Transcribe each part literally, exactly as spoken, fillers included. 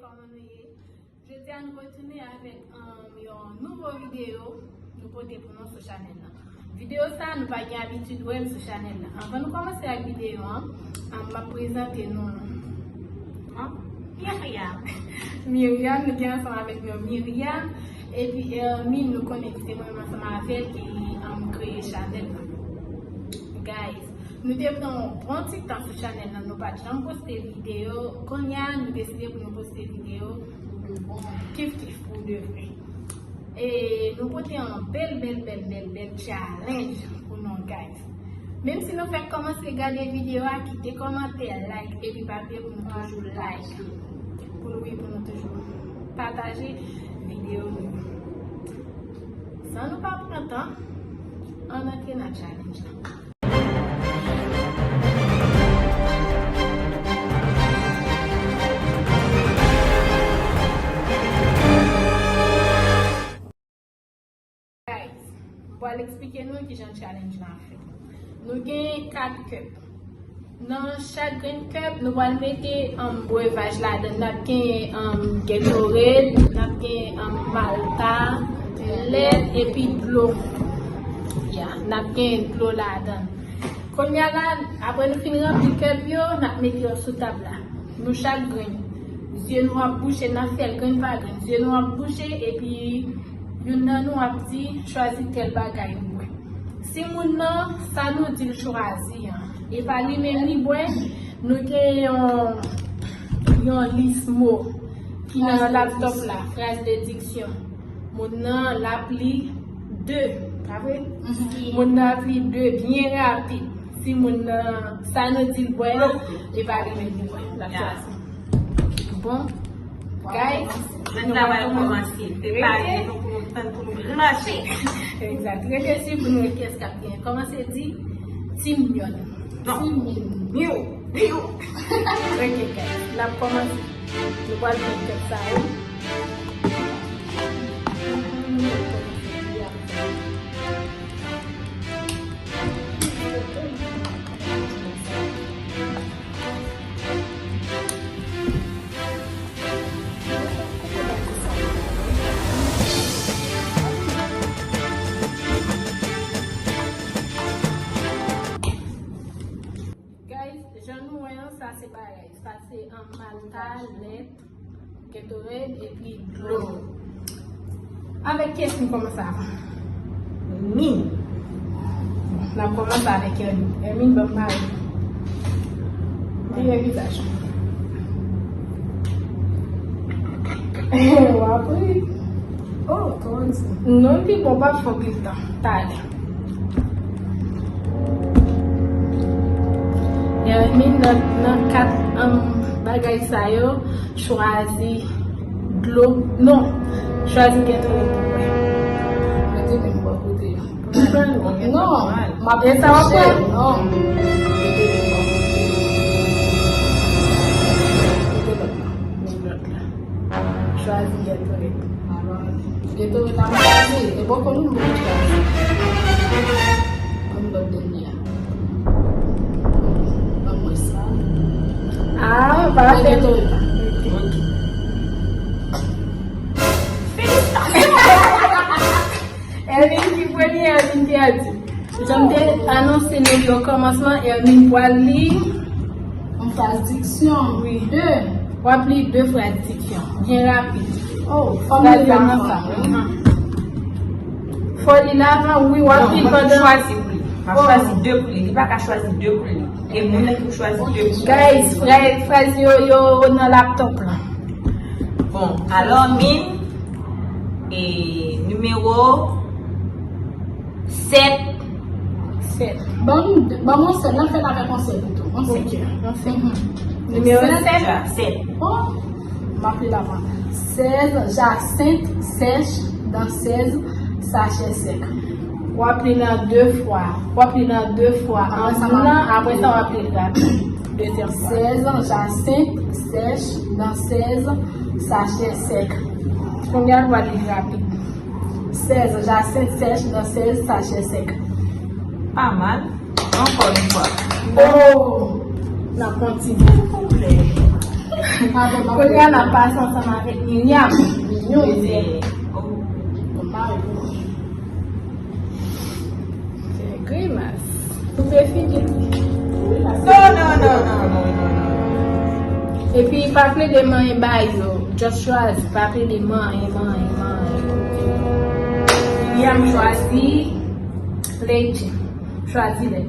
Kòman nou ye? Jodi a nou retounen avèk um, yon nouvo videyo nou pote pou nou sou chanèl la. Videyo sa nou pa gen abitid wè l sou chanèl la. Anvan nou kòmanse ak videyo an, um, m ap prezante nou um, Myriam. Myriam, nou gen ansanm avèk nou Myriam. Epi Hermine, nou konnen ki se mwen menm ansanm avè l ki um, kreye chanèl la. Guys, nou te pran yon bon ti tan sou chanèl nan, nou pa t janm poste videyo. Kounye a, nou deside pou nou poste videyo kif kif pou de vre. E nou pote yon bèl, bèl, bèl, bèl, bèl challenge pou nou, guys. Menm si nou fèk kòmanse gade videyo a, kite kòmantè, like, epi pa bliye pou nou toujou like. Pou nou, wi, pou nou toujou pataje videyo nou. San nou pa pran tan, ann antre nan challenge la. Guys, m pral eksplike nou kijan challenge la fèt. Nou gen kat cup. Nan chak grenn cup, nou pral mete um, brevaj ladan. N ap gen um, Gatorade, n ap gen um, Malta, lèt epi dlo. Ya, n ap gen dlo ladan. Kounye a la, apre nou fin ranpli cup yo, n ap mete yo sou tab la. Nou chak grenn. Zye nou ap bouche, n ap fè l grenn pa grenn. Zye nou ap bouche, epi youn nan nou ap di, chwazi tèl bagay ou bwè. Si moun nan, sa nou di l chwazi an, e pa li menm li bwè, nou gen yon, yon lis mo ki nan laptop la, fraz de diksyon. Moun nan l ap li de, pa vre? Moun nan ap li de byen rapid. Si moun nan, sa nou di l bwè, e pa li menm li bwè. L ap chwazi. Bon, guys, men travay kòmanse. Prepare nou pou nou tann pou nou branche. Exact. Reflechi pou nou kiyès k ap genyen. Kòmanse di Team Yòn. Non. Team Miw. Miw. Miw. Ok, guys. N ap kòmanse. Nou pral pran kèk sa yo. Guys, jan nou wè an, sa se bagay. Sa se an Malta, lèt, Gatorade epi dlo. Avèk kiyès nou kòmanse avan? Min. N ap kòmanse avèk Hermine. Hermine, ban m pale. Vire vizaj ou. W ap ri. Oh, kòman di? Non, li bon, pa fè anpil tan. Talè. Hermine, nan, nan kat, um, bagay sa yo, chwazi dlo. Non, chwazi Gatorade pou mwen. Mwen te menm bò kote. Non, m ap... E sa w ap pran? Non. Mete lòt la. Mete lòt la. Chwazi Gatorade. Alò, Gatorade la m chwazi. E bòkò nou m poko chwazi. Ban m lòt dènye a. Ban mwen sa. Ah, pa... Gatorade la. Ok. Felisitasyon! Hermine ki premye, Hermine ki ap di. Jan m te anonse nou li okòmansman, Hermine pral li yon fraz diksyon. Wi. De. W ap li de fraz diksyon. Byen rapid. Oh, fò m li l avan. Fò li l avan, wi, w ap li pandan. Non, mwen chwazi pou li. M ap chwazi de pou li. Li pa ka chwazi de pou li. E moun nan ki pou chwazi de pou li. Guys, fraz, fraz yo, yo nan laptop la. Bon, alò, Min, e, nimewo sèt. Sèt. Ban m, ban m yon sèl, nan fèt avèk yon sèl pito. Yon sèl. Ok, yon sèl. Mhm. Nimewo sèt. Sèt. Bon, m ap li l avan. Sèz jasent sèch dan sèz sachè sèk. W ap li nan de fwa. W ap li nan de fwa. An nan, apre sa w ap li l rapid. Dezyèm fwa. Sèz jasent sèch dan sèz sachè sèk. Kounye a nou pral li rapid. Sèz jasent sèch dan sèz sachè sèk. Pa mal. Ankò yon fwa. Oh! N ap kontinye. Silvouplè. Kounye a n ap pase ansanm avèk Miriam. Miriam. Fè grimas. Koupe figi. Non, non, non, non, non, non, non. Epi pa plede manyen ba yo. Just chwazi. Pa plede manyen, manyen, manyen. Miriam chwazi leche. Chwazi lèt.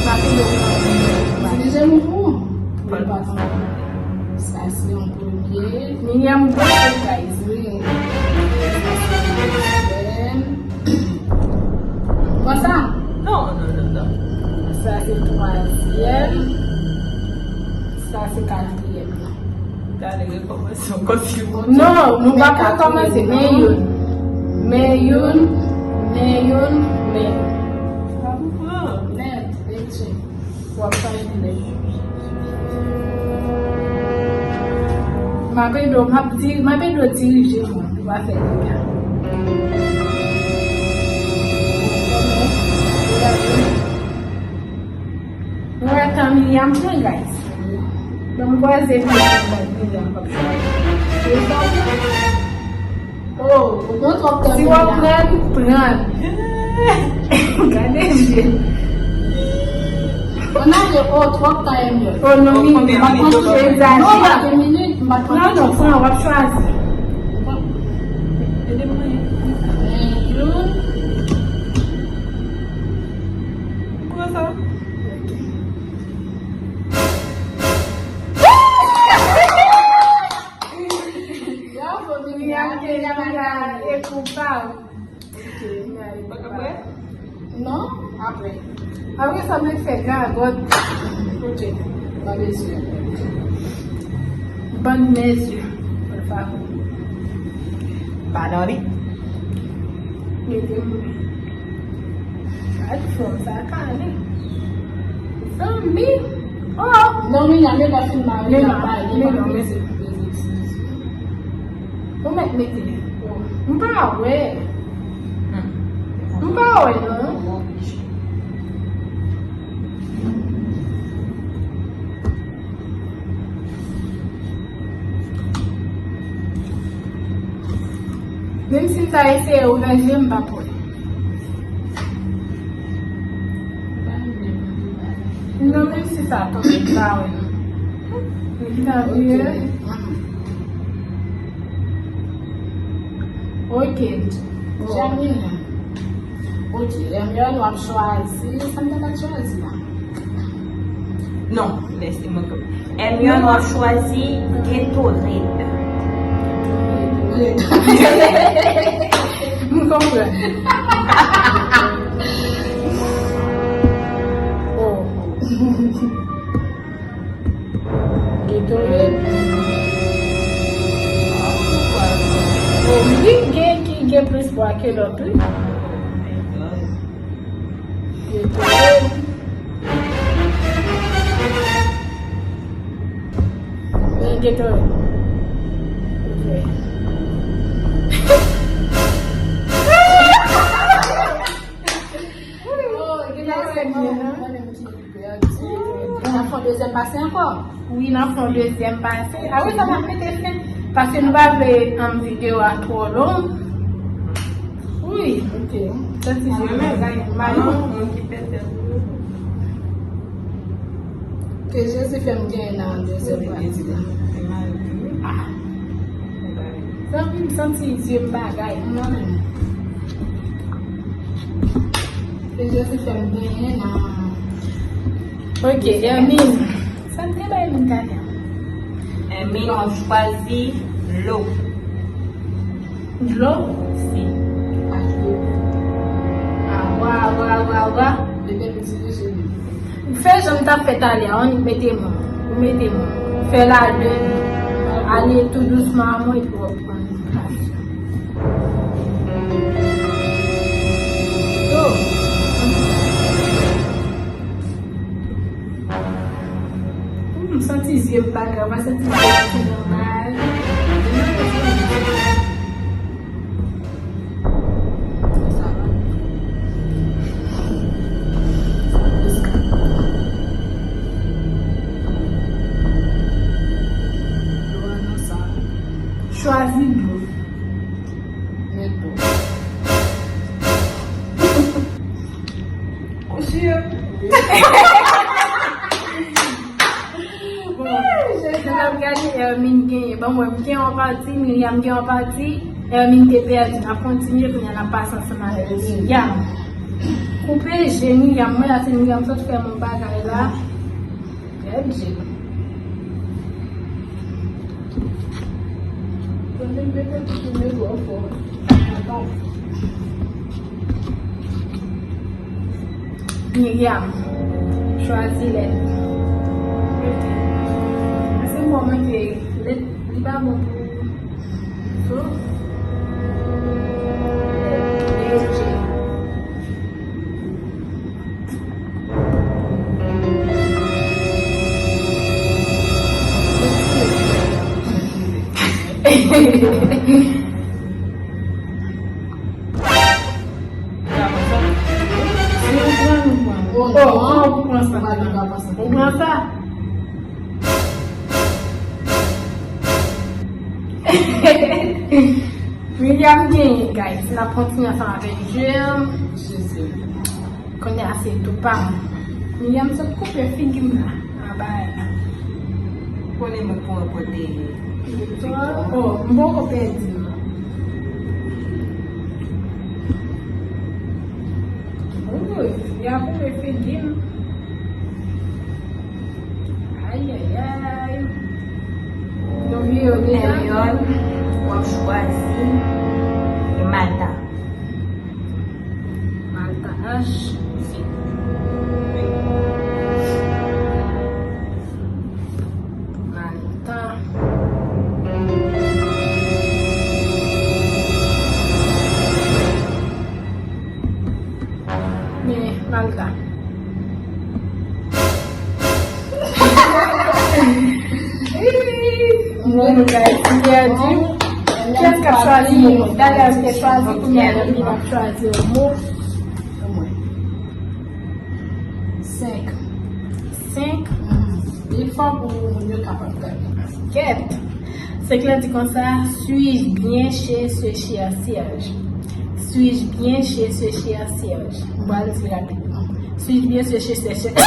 Maten yo pran. Dirije nou pou ou. Sa se yon premye. Miriam, guys, wi. Sa se yon dezyèm. Konsa? Non, non, non, non. Sa se twazyèm. Sa se katriyèm nan. Gade, rekòmanse ankò, silvouplè. Non, nou pa ka kòmanse. Men youn. Men youn. Men youn. Men youn. Sa pou pran. Nèt, etche. W ap fè yon lè. M ap ede w, m ap di, m ap ede w dirije mwen. Ou va fè dega. Nou wè tan Miriam pran, guys. Ban m kwaze Miriam, ban Miriam p ap chwazi. Se sa w pran? Oh, ou pran twòp tan Miriam. Si w ap pran, pran. Gade je. Mwen ale, oh, twòp tan Hermione. Oh, non, Miriam, m ap pran tout egzajere. Non, pa de minit, m ap pran. Non, non, pran, w ap chwazi. Ede mwen. Men youn. Pran sa. Bravo, Miriam. Miriam, Miriam, e kou pa w. Ok, Miriam, e kou pa w. Non, apre. Apre sa, mwen fè gagòt. Ok, pa bezwen. Bann mèzye. Pa dòmi. Mete mwen. Gad fanm sa kale. Zanmi. Oh. Non, men nan men pa fin mari la pa li pa peze. Ou mèt mete. M pa wè. M pa wè non. Menm si m ta eseye ouvè je m, m p ap wè. Non, menm si sa tonbe, m pa wè non. M ta wè. Ok. Janina. Ok, Hermione, w ap chwazi. Sa m ta ka chwazi la? Non, lèse mwen konn. Hermione, w ap chwazi Gatorade. M konprann. Oh. Gatorade. Oh, wi, gen ki gen plis pwa ke lòt, wi. Gatorade. Men Gatorade. Ok. Oh, Gatorade, mwen menm ki N ap fè yon dezyèm pase ankò? Wi, n ap fè yon dezyèm pase. A wi, sa m ap mete fen. Paske nou pa vle, um, videyo a twò long. Wi. Ok. Santi se bagay mal. Ke Jezi fè m genyen nan dezyèm pati la. Ah. Zanmi m santi zye m bagay. Mwen menm. Ke Jezi fè m genyen nan. Ok, Hermine. Sa m te bay moun talè. Hermine, w ap chwazi dlo. Dlo? Si. Awa, awa, awa, awa. Bebe m dirije li. Fè jan m t ap fè talè a, annik mete men w. Ou mete men w. Fè l a de men. Ale tou dousman a mwen epi w ap pran. Yo. M santi zye m pa gran, m pa santi zye m ti nòmal. Chwazi dlo. Met dlo. Oh, shit. Bon, jodi a n ap gade Hermine genyen. Ban m wè, m gen yon pati, Myriam gen yon pati, Hermine te pèdi. N ap kontinye, kounye a n ap pase ansanm avèk Myriam. Koupe je Myriam, mwen la se Myriam sot fè m yon bagay la. Bèl je. Myriam, chwazi lèt. Paske m wè ke lèt li pa bon pou so. Lèt je. Si ou pran, nou pran. Oh, non, ou pran sa. Ou pran sa. Myriam genyen, guys. N ap kontinye ansanm avèk je. Jezi. Kounye a se tou pa m. Myriam sot koupe figi m la. Anba la. Konnen mwen pou ranpòte viktwa. Oh, m poko pèdi non. Ooh, y a koupe figi m. Ayayay. Donk, yo deja. Hermione, w ap chwazi e Malta. Malta H. Malta. Men, Malta. Bon, guys, m pèdi. Kiyès k ap chwazi mo? Dayè, se chwazi kounye a, epi n ap chwazi yon mo. Senk. Senk? Li fò pou moun yo kapab gade. Kèt. Senk lan di konsa, suis-je bien chez ce cher Serge? Suis-je bien chez ce cher Serge? M pral di rapidman. Suis-je bien chez ce cher Serge?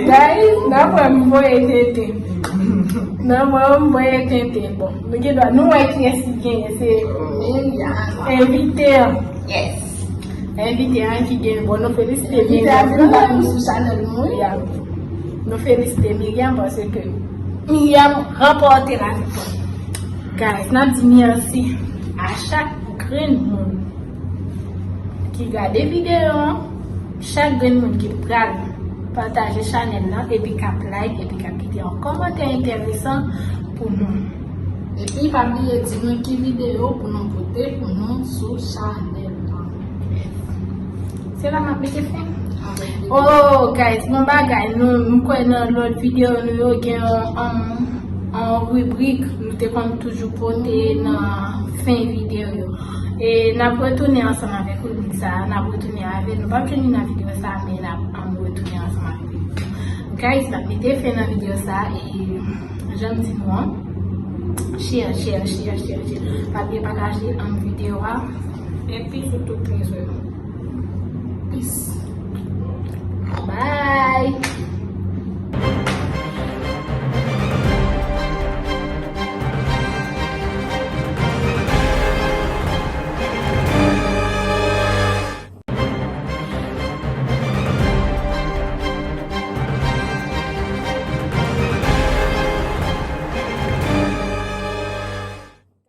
Guys, n ap wè m voye tenten. N ap wè m voye tenten. Bon, nou gen dwa, nou wè kiyès ki genyen, se envite an. Yes. Envite an ki genyen. Bon, nou felisite Myriam. Envite an vin ba nou sou chanèl nou, wi. Ya. Nou felisite Myriam paske Myriam ranpòte laviktwa. Guys, n ap di mèsi a chak grenn moun ki gade videyo an, chak grenn moun ki pral pataje chanèl la, epi k ap like, epi k ap kite yon kòmantè enteresan pou nou. Epi, pa bliye di nou ki videyo pou nou pote pou nou sou chanèl la. Se la m ap mete fen. Oh, guys, bon bagay, nou, m kwè nan lòt videyo nou yo gen yon, um, yon ribrik nou te konn toujou pote nan fen videyo yo. E n ap retounen ansanm avèk ribrik sa a, n ap retounen avè nou. N p ap jwenn li nan videyo sa a, men n ap, um, retounen ansanm avè li. Guys, n ap mete fen nan videyo sa a, e jan m di nou an, share, share, share, share, share. Pa bliye pataje, um, videyo a. Epi sou tout rezo yo. Peace. Bye.